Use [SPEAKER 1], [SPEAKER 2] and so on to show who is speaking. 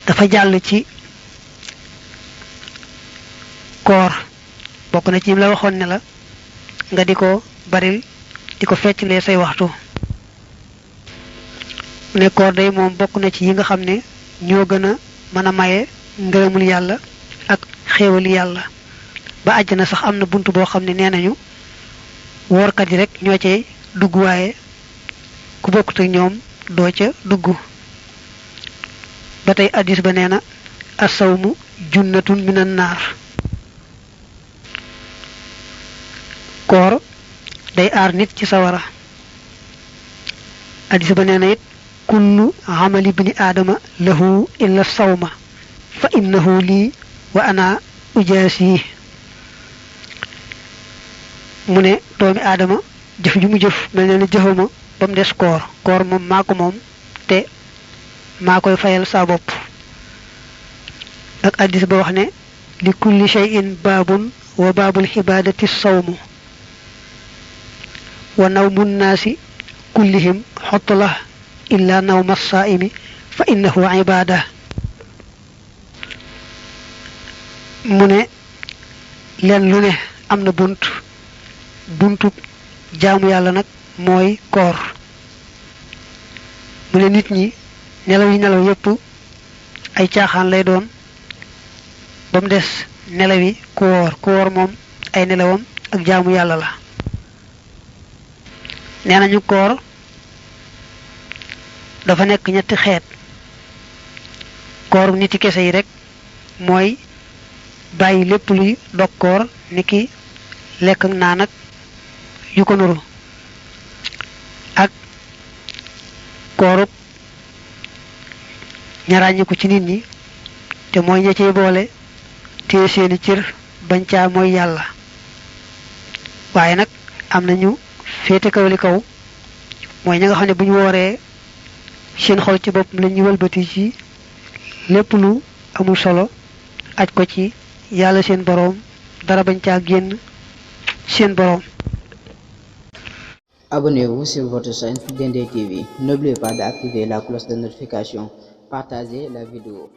[SPEAKER 1] dafa jàll ci koor bokk na ci la waxoon ne la nga di ko baril di ko fecclee say waxtu ne koor day moom bokk na ci yi nga xam ne ñoo gën a mën a maye ngërëmul yàlla ak xéewali yàlla ba àjjana sax am na bunt boo xam ne nee nañu woorkat yi rek ñoo cay dugg waaye ku bokkut ak ñoom doo ca dugg ba tey addis ba nee na asawmu junnatun minan naar koor day aar nit ci sawara addis ba nee na it kullu amali ibni aadama lahu illa sawma fa innahu lii wa ana ujaasi mu ne doomi aadama jëf ju mu jëf mel ne jëfama ba mu des koor moom maa ko moom te maa koy fayal saa bopp ak addis ba wax ne li kulli shay'in baabun wa baabul xibaadati sawmu wa nawmu nnaasi kullihim xotla illa nawma saaimi fa innahu ibaada mu ne leen lu ne am na buntu jaamu yàlla nag mooy koor mu ne nit ñi nelaw yi nelaw yépp ay caaxaan lay doon ba mu des nelaw yi ku woor moom ay nelawam ak jaamu yàlla la nee nañu koor dafa nekk ñetti xeet kooru niti kese yi rek mooy bàyyi lépp luy dog koor niki lekk ak naan ak yu ko nuru ak koorub ñaraañiku ci nit ñi te mooy ña cey boole téye seeni cër bañ caa mooy yàlla waaye nag am nañu féete kaw li kaw mooy ña nga xam ne bu ñu wooree seen xol ci bopp la ñu wëlbati ci lépp lu amul solo aj ko ci yàlla seen boroom dara bañ caa génn seen boroom.
[SPEAKER 2] Abonnez-vous sur votre chaîne Dendé TV. N'oubliez pas d'activer la cloche de notification. Partagez la vidéo.